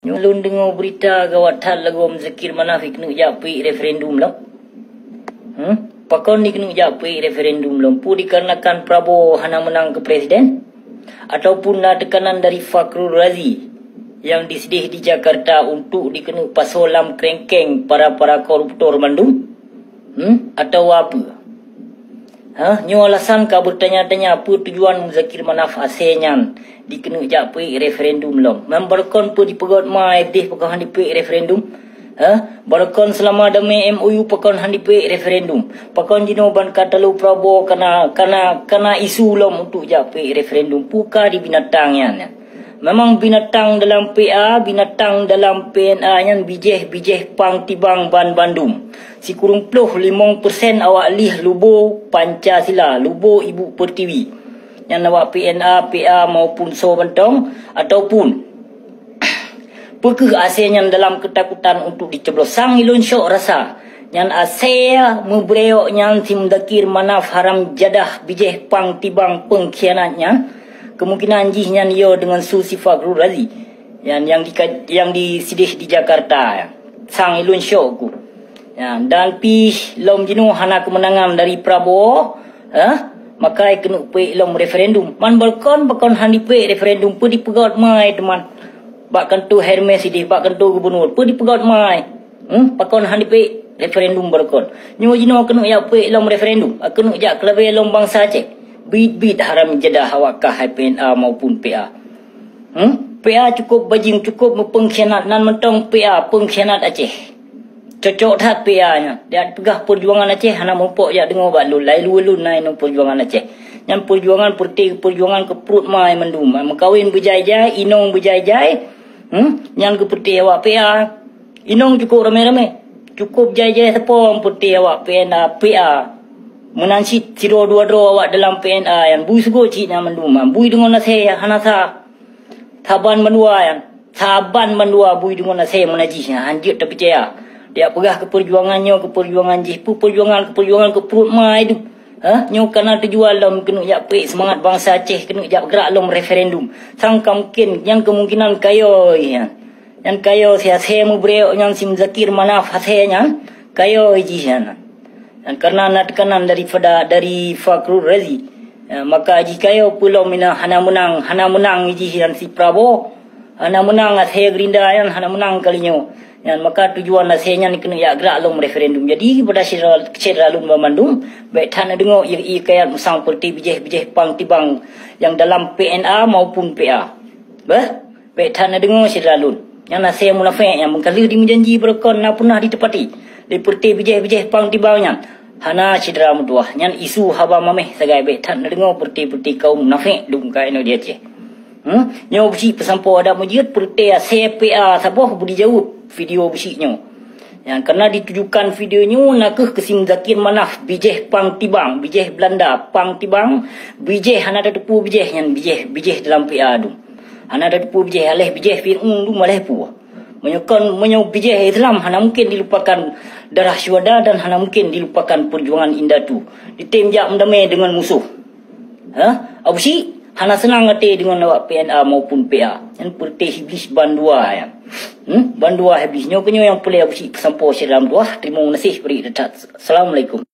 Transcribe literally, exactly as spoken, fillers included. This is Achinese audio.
Nyoe lôn deungoe beurita gawat that lagoe Muzakir Manaf jikeuneuk jak peuék referendum lom. Hmm? Pakon jikeuneuk jak peuék referendum lom? Peue dikarenakan Prabowo hana meunang keu presiden? Ataupun na teukanan dari Fakhrul Razi nyang disideh di Jakarta untuk jikeuneuk pasoe lam krengkeng para-para koruptor mandum? Hmm? Atawa peue? Hah? Nyoe alasan ka beutanya-tanya peue tujuan Muzakir Manaf asée nyan jikeuneuk jak peuék referendum lom. Memang barokon peue dipeugöt ma S D F pakon hana jipeuék referendum? Hah? Barokon seulama damé M O U pakon hana jipeuék referendum? Pakon jinoe ban ka talo Prabowo kana, kana, kana isu lom untuk jak peuék referendum? Peue ka di binatang nyan? Memang binatang dalam P A, binatang dalam P N A nyan bijéh-bijéh pang tibang ban bandum. Sikureueng ploh limong persen awak lieh lubo Pancasila, lubo ibu pertiwi. Nyan awak P N A, P A maupun soe mantong, ataupun peue keuh asée nyan dalam keutakutan untuk dicoblos? Sang ilôn syok rasa nyan asée meubreuok nyan si Muzakir Manaf haram jadah bijéh pang tibang peungkhianat nyan. Kemungkinan jih nyan yo deungon su si Fakhrul Razi nyan nyang di, nyang disideh di Jakarta. Sang ilôn syok ku. Ya, dan pih lom jinoe hana keumeunangan dari Prabowo, eh, maka jikeuneuk peuék lom referendum. Man barokon pakon hana jipeuék referendum, peue dipeugöt ma teuma bak kantô Hermes sideh, bak kantô gubernur, peue dipeugöt ma? Hmm, pakon hana jipeuék referendum barokon? Nyoe jinoe keuneuk jak peuék lom referendum, keuneuk jak keulabée lom bansa Aceh. Bit-bit haram jadah awak kah hai P N A maupun P A. Hmm? P A cukup bajing, cukup meupeungkhianat, nan mantong P A peungkhianat Aceh. Cocok that P A nyan. Dipeugah peujuangan Aceh hana mupok jak deungoe bak lôn. Lai lôn na inong peujuangan Aceh. Nyan peujuangan peureuté peujuangan keu pruet ma mandum. Meukawen beujai-jai, inong beujai-jai. Hmm? Nyan keu peureuté awak P A. Inong cukup ramé-ramé. Cukup jai-jai sapo peureuté awak P N A, P A. Meunan cit sidroe dua droe awak dalam P N A nyan bui sugot cit nyan mandum. Bui deungon asée hana sa. Saban bandua nyan, saban bandua bui deungon asée meunajih nyan, hanjeuet tapeucaya. Diak peugah keu peujuangan nyoe, keu peujuangan jih, peue peujuangan, keu peujuangan keu pruet ma idup. Ha? Nyoe kana tujuan lom keuneuk jak peuék seumangat bansa Aceh, keuneuk jak geurak lom referendum. Sang ka mungken, nyang kemungkinan kayôi nyan. Nyan kayôi si asée meubreuok nyan si Muzakir Manaf asée nyan, kayôi jih nyan. Dan karena na teukanan daripada, dari Fakhrul Razi, ya, maka jikayô peulom ina hana meunang, hana meunang jih dan si Prabowo, hana meunang asée Gerindra nyan, hana meunang kali nyoe. Nyan maka tujuan asée nyan keuneuk jak geurak lom referendum. Jadi kepada syedara, syedara lôn banmandum, bék that neudeungoe ie-ie kayat musang peureuté bijéh-bijéh pang tibang nyang dalam P N A maupun P A. Beh? Bék that neudeungoe syedara lôn. Nyan asée munafék nyang meukaleuh jimeujanji beureukoh na peunah jiteupati. Lé peureuté bijéh-bijéh pang tibang nyan. Hana syedara meutuwah. Nyan isu haba maméh sagai bék that neudeungoe peureuté-peureuté kaum munafék dum ka inoe di Aceh. Hmm? Nyoe beusi peusampoe adak meujeuet peureuté asée P A saboh beudijaweueb video beusi nyoe. Nyang kana ditujukan video nyoe na kheueh keu si Muzakir Manaf bijéh pang tibang, bijéh Beulanda pang tibang, bijéh hana tateupeue bijéh nyan bijéh, bijéh dalam P A dum. Hana tateupeue bijéh, aléh bijéh Fir'aun dum aléh peue. Meunyoe kon, meunyoe bijéh Islam hana mungken dilupakan darah syuhada dan hana mungken dilupakan peujuangan indatu. Ditem jak meudamé deungon musoh. Ha? Abusyik hana seunang até deungon awak P N A maupun P A. Nyan peureuté Iblis bandua nyan. Hmm? Bandua Iblis. Nyoe keunyoe nyang peureulée Abusyik peusampoe syedara meutuwah. Teurimong geunaséh bri that. Assalamualaikum.